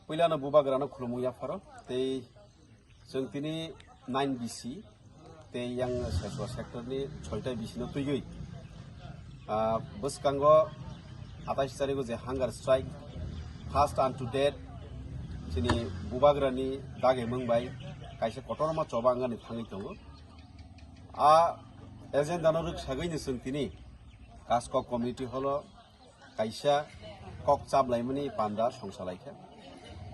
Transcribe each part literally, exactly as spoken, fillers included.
Puilano bubagrano khulumung yapharo tei chwng tini nine B C tei yang Seswa sector ni soita B C no twigwi, ah, bwskango atais tarigo je hunger strike first and to date chini bubagrani dage mung bai kaisa kotorma choba wngani thangwi tongo. A agenda no rwksagwi ni chwng tini Kaskok community hall o kaisa kok chap laimani panda songsa laikha.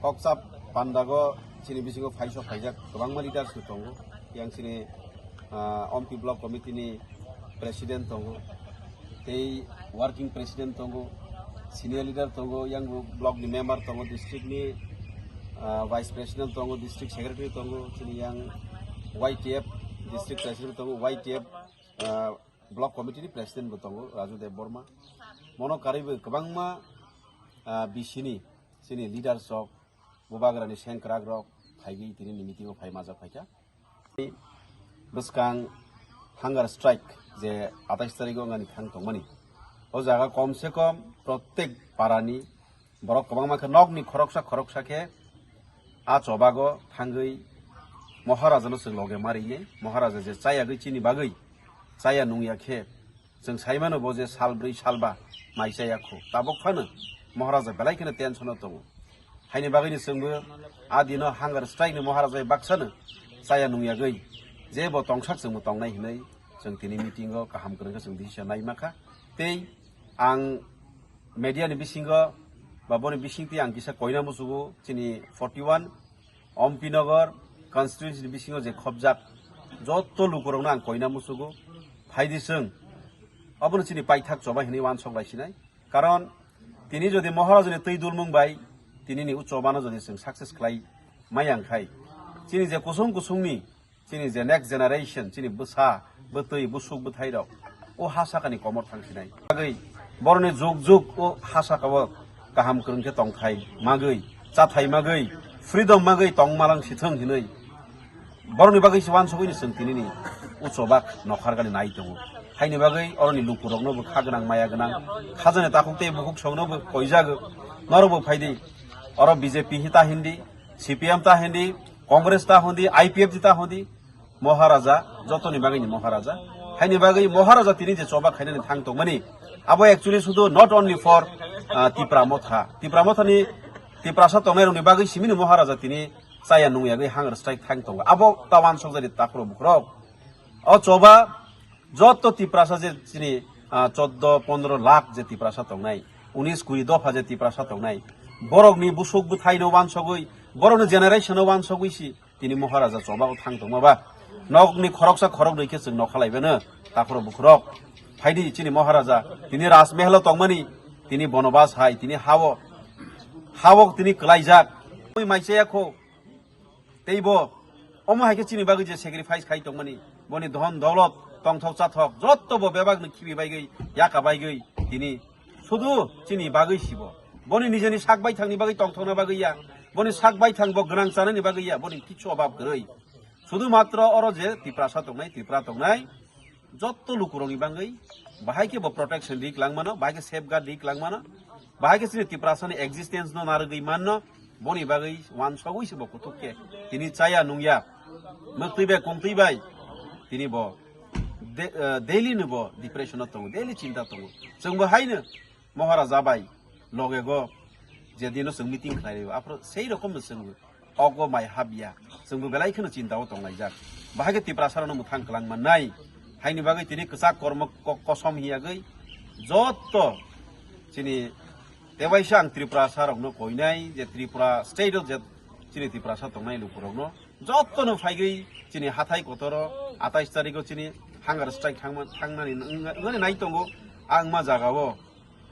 Kok chap pandago chini bisingo phaisa phaijak kwbangma leaders rok tongo. Yang chini, ah, Ompi block committee ni president tongo, tei working president tongo, senior leader tongo, yang block ni member tongo, district ni, ah, vice president tongo, district secretary tongo, chini yang Y T F district president tongo, Y T F, ah, block committee ni president bo tongo, Raju Dev Borma. Mono karwi bo kwbangma, ah, B C ni chini leaders rok, bubagrani sengkrak rok phaigwi tini ni meeting o phai majak phaikha. Bwskang hunger strike je atais tarigo wngani thang tongmani. O jaga kom se kom prottek parani borok kwbangma khe nokni khoroksa khoroksa khe a chobago thangwi Maharajano chwng loge marinai. Maharaja je chayagwi chini bagwi chaya nungya khe chwng saimano bo je sal bwrwi sal ba mai chaya kho. Tabuk phano Maharaja belai kheno tension o tongo. Haini bagwino chwngbo a dino hunger strike ni Maharaja baksano chaya nungyagwi je bo tongsak chwngbo tongnai hinwi chwng tini meeting o kaham kwrwng khe chwng decision nai makha. Tei ang media ni bisingo ba boni bisingtwi ang kisa koina muchugo chini forty one Ompi Nagar constituency ni bisingo je khobjak jotto lukurokno ang koina muchugo, phaidi chwng obono chini paithak choba hinwi uansok lai sinai. Karon tini jodi Maharajani twi dulmung bai tini ni uchobano jodi chwng success khlai maya wngkhai, chini je kusung kusungni chini je next generation, chini bwsa, bwtwi, busuk, bwthairok, o ha sakani komor thangsinai. Bagwi, boroni juk juk o ha sakao kaham kwrwng khe tongthai magwi, chathai magwi, freedom magwi tong malang sithwng hinwi, boroni bagwi se uansugwi ni chwng tinini uchobak nokhargani nai tongo. Haini bagwi oroni lukurokno bo kha gwnang, maya gwnang, khajani takhuk tei bukhuk songno bo koijago, norok bo phaidi, oro B J P hi ta hindi, C P M ta hindi, Congress ta hundi, I P F T ta hundi, Maharaja, jotoni bagwi ni Maharaja. Haini bagwi Maharaja tini je choba khainani thang tongmani, abo actually sudu not only for, ah, Tipra Motha. Tipra Mothani, Tiprasa tongnai rokni bagwi simini Maharaja tini chaya nungyagwi hunger strike thang tongo. Abo ta uansok jari takhro bukhro. O choba jotto Tiprasa je chini, ah, choddo pondro lakh je Tiprasa tongnai, unis kuri dopha je Tiprasa tongnai, borokni busuk bwthaino uansogwi, borokni generation-o uansogwi si tini Maharaja chobao thang tongma ba. Nokni khoroksa khoroknwi khe chwng nokha laibano, takhro bukhurok. Phaidi chini Maharaja, tini Rajmehalo tongmani, tini bonobas hai, tini hao, hao tini kwlaijak. Mui maichaya kho, tei bo omo hai khe chini bagwi je sacrifice khai tongmani, boni dhon dolot, tongthok chathok, jotto bo bebak ni khibi baigwi, yaka baigwi, tini sudu chini bagwi sibo. Boni nijeni sak baithangni bagwi tongthokna bagwi ya, boni sak baithang bo gwnang chanani bagwi ya, boni kichu obab kwrwi. Sudu matro oro je Tiprasa tongnai, Tripura tongnai, jotto lukurokni bagwi bahai khe bo protection rik langmano, bahai khe safeguard rik langmano, bahai khe chini Tiprasani existence no narwgwi manno, boni bagwi uansogwi se bo kuthuk khe tini chaya nungya, mwktwi bai kungtwi bai tini bo de-, eh, daily no bo depression o tongo, daily chinta tongo. Chwng bo haino Maharaja bai loge go je dino chwng meeting khlai, aphro sei rokom no chwng ogo mai habya, chwngbo belai kheno chinta o tonglaijak. Bahai khe Tiprasa rokno mwthang kwlang mannai. Haini bagwi tini kwchak kormo ko-, kosom hiyagwi jotto chini tebaisa ang Tiprasa rokno koinai je Tripura state o je chini Tiprasa tongnai lukurokno jottono phaigwi chini hathai kotoro atais tariko chini hunger strike thangma-, thangnani wng-, wngmani nai tongo. Ang ma jagao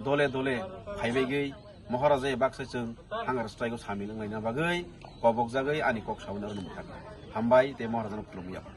dole dole phaibaigwi Maharaja baksa chwng hunger strike o samil wnglaina bagwi kobokjagwi ani kok saboni oro mwthang. Hambai tei Maharajano khulumwi yaphar.